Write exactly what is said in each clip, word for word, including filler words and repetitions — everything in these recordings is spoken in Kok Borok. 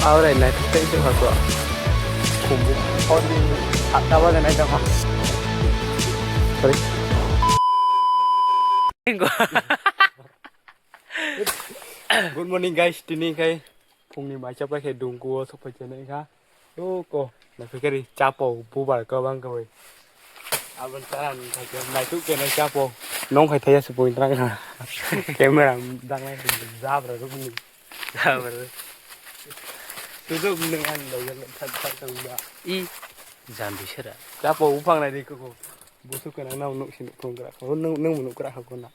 Aurai nai tei se hako. Kumbu. Hor ni atta baje nai tong ha. Sorry. Good morning guys, tini khai phungni maisa pai khe dungkuo sokphai chenai kha. O ko, naikhe kari chapo bubar kwbang kwbai. Abon chara ni khai khe naituk khe nai chapo. Nong khai thaya se point rang ha. Camera dang lai jabra ruk ni. Jabra. Tuduk nang an lo yang thak thak thak ba. I jambi sera. Chapo buphang nai ri ko ko. Busuk khe nang nang nuk sin phung kra. Ko nang nang nuk kra ha ko na.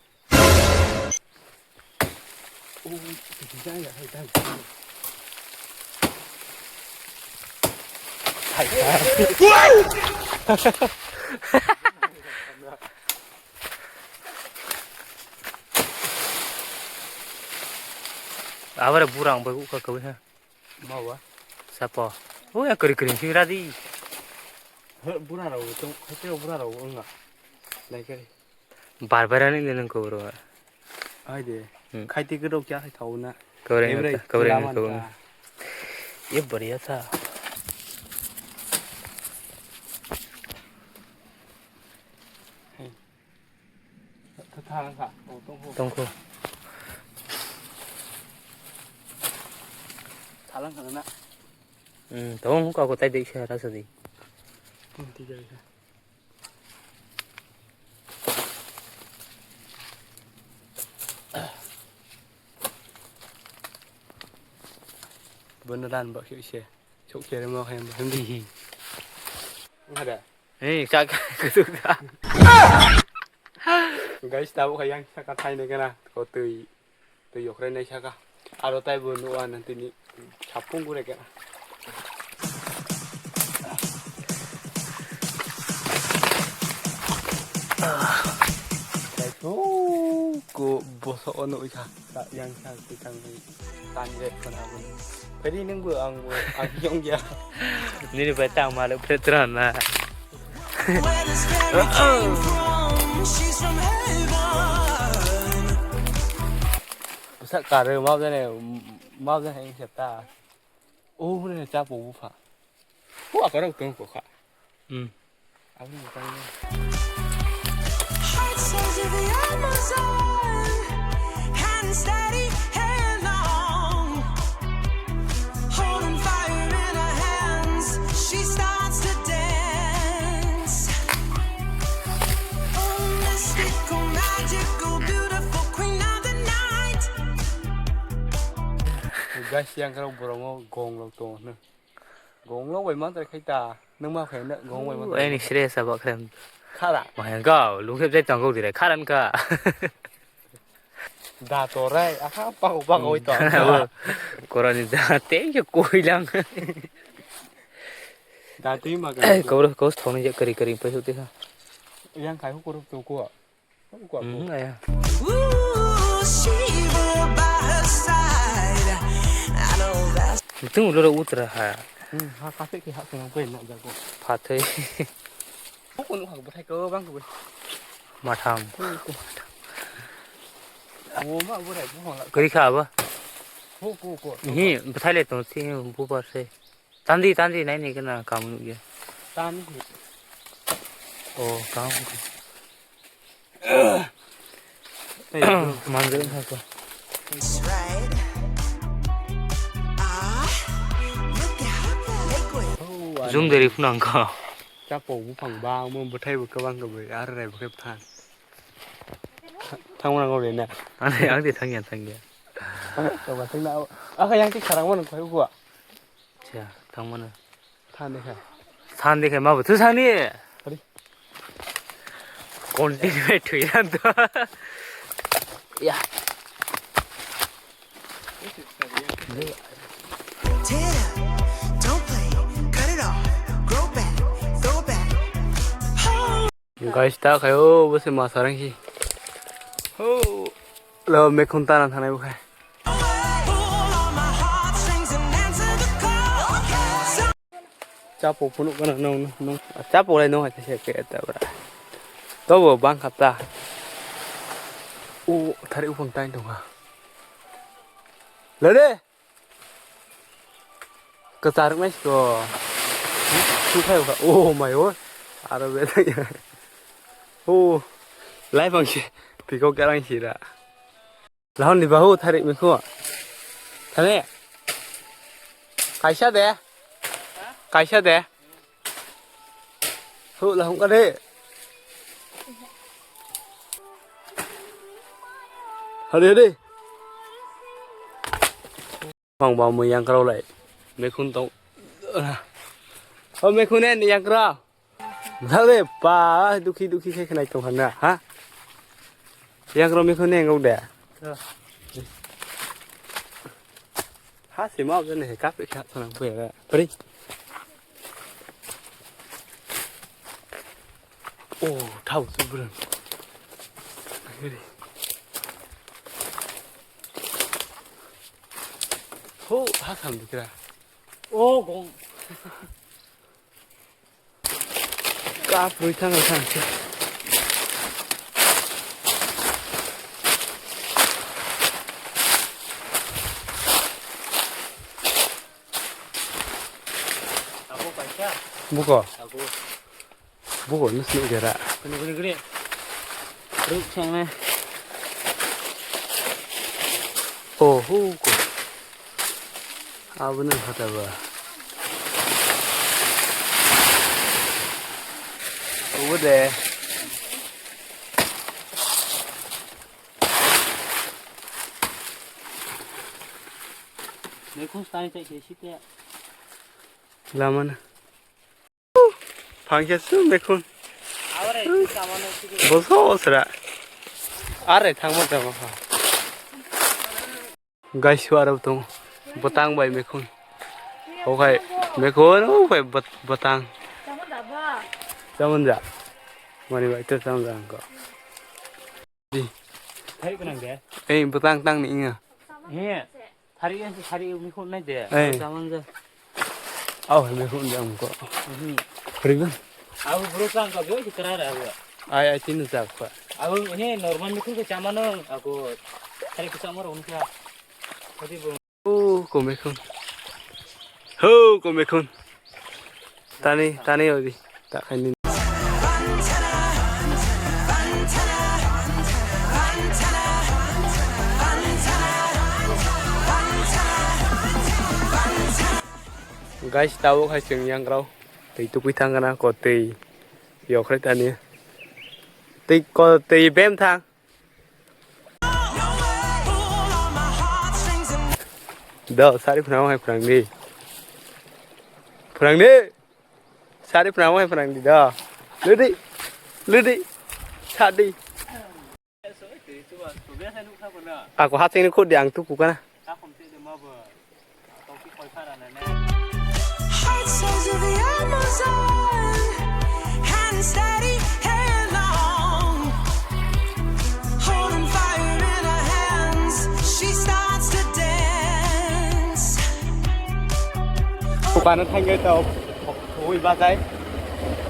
Abare burang bai ukha kawi ha. Mawa. Sapo. O ya kari kari sing radi. He, bura rao tong, khaite bura rao wnga. Nai kari. Barbarani le nang kobro. Ai de. Hmm. Khaite kero kya khai thau na. Kobro Ebre nang, kobro chula nang man kobro. Ka. Ye bariya tha. Hey. Tha, tha, tha. Oh, tongkho. Tongkho. Thalang khana na. Hmm, tong ka ko tai dei sa rasa di. Hmm, ti jai sa. Bono dan ba khe se. Chok khe mo khe mo hindi hi. Ada. Hei, kak kutuk da. Guys, tahu kayang saka thai ne kana. Ko tui. Tei yokrai nai saka. Aro tai bo nuwa nang tini sapung gure kena. Ko boso ono ikha. Yang sa tikang ni tanjek kana bo. Pedi nang bo ang bo ang yong ya. Nini bai tang malu pretran na. Where this fairy came from? She's from heaven. Bwsa karwi mao jani, mao jani ang septa. O hwnwi cha po bupha. Hu akarok tong ko kha. Hmm. Aboni tang. Heart says you're the Amazon. Hand steady, hand long. Holding fire in her hands, she starts to dance. Oh, mystical, magical, beautiful queen of the night. Guys, yang karo borongo gong lok tongo hwno. Gong lok bai mantai khai ta, nung ma khai na gong bai mantai. Ani sre sa ba khrem. Khara. Ma yang gao, lung khep jai tang gao dire, kharan ka. Da torai, aha, pako, pako, oi to. Abo, korani da, tei khe koi lang. Da tui ma ka. Kobro, kos thong ni je kari, kari, pai sute ha. Yang khai hu koro tu ko. Hu ko. Hmm, aya. Ooh, Shiva by her side. I know that's Tung ulo ro utra ha. Hmm, ha, kafe ke ha, senang pe na jago. Phathai. Ko ko nuk ha, bwthai ko bang ko. Matham. Ko ko. Wo ma bwthai ko la. Kari kha ba? Ko ko ko. Hi, bwthai le tong si, bu par se. Tandi, tandi, nai ni kana kam nuk ya. Tandi. Oh, kam. Manjak wngkha ko. Zoom dari phunang kha. Chapo buphang bangma bwthai bo kwbang kwbwi aro rai bo khe bwthang. Thangmana ngori na. Ani ang de thangya thangya. Toba thangna. Aka yang ti kharang mano khai ukwa. Cha thangmana. Thani kha. Thani kha ma bwthu thani. Hari. Continue thwi ran to. Ya. Don't play, cut it off, grow back, throw back. Guys, ta khai o bose ma sarang hi. Ho. Lo mekhon tana thanai bo khai. Chapo phunuk gana nong nong. Chapo lai nong hai se ke ta bra. Tobo bang khata. O, thari uphang tai tongkha. Lade. Kacharwk nai siko. Sukhai ukha. Oh my god. Aro be. Oh. Lai phang si. Piko kerang sira. Lahon ni bahu thari mikhu. Thane. Kaisa de. Kaisa de. Hu, lahung ka de. Hadi, hadi. Bang ba mo yang krau lai. Mekhun tong. O mekhun en yang krau. Dale pa, dukhi dukhi khe khnai tong hana, ha? Yang krau mekhun en gok de. Ha, sima jane he kape kha thana buya. Pari. Oh, thau tu bro. Ho, ha kham dikra. Oh, gong. Kaprwi thang thang khe. Abo kaisa. Buko. Abo. Buko nus nuk jera. Kene kene kene. Ruk chang ne. Oh, hu ko. Abo nang kha ta ba. Obo de. Mekhun stani chai khe site. Lamana. Phangkhe su mekhun. Abore, samano sigi. Boso osra. Are thangma thangma kha. Guys, su arab tong. Botang bai mekhun. Okhai mekhun, okhai bot-, botang. Chamanja. Mani bai to chamanja angko. Di. Thai kunang de. Eh, botang tang ni inga. He. Thari yang thari mekhun nai de. Eh. Chamanja. Au, mekhun jang ko. Mhm. Ribu. Au bro sang ka boy kra ra. Ai, ai, tin jak pa. Au he normal mekhun ko chamano ako. Thari ko chamaro unkha. Hadi bo. Oh, ko mekhun. Ho, ko mekhun. Tani, tani odi. Tak khaini. Guys, tabuk hai chwng yang rao. Tei tukui thang kana ko tei. Yokhre tani. Tei ko tei bem thang. Do, sari phwnang hai phwnang di. Phwnang di. Sari phwnang hai phwnang di do. Ludi. Ludi. Sadi. Ako haching ni khudi ang tuku kana. Hot souls of the Amazon, hand steady, hair long, holding fire in her hands. She starts to dance. Tukano thangai tao, ui bajai.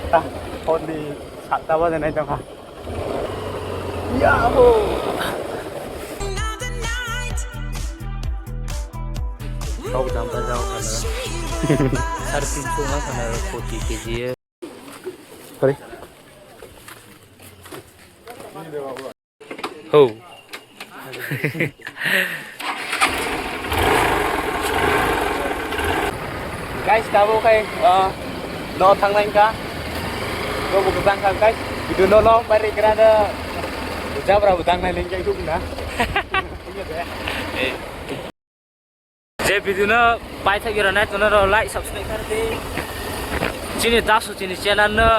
Ta, honni satta bajanai tongkha. Yahoo! Kok dam pa jao kana. Sar tin ko ma kana koti K G. Sorry. Ho. Guys, tabuk khai, ah, no thangnai ka. Bo bo tang kha, guys. Video no long pai ri kra da. Jabra bo tang nai leng kai thuk na. Eh. Je video no pai thak yura nai tono ro like, subscribe kar di. Chini dasu chini channel no.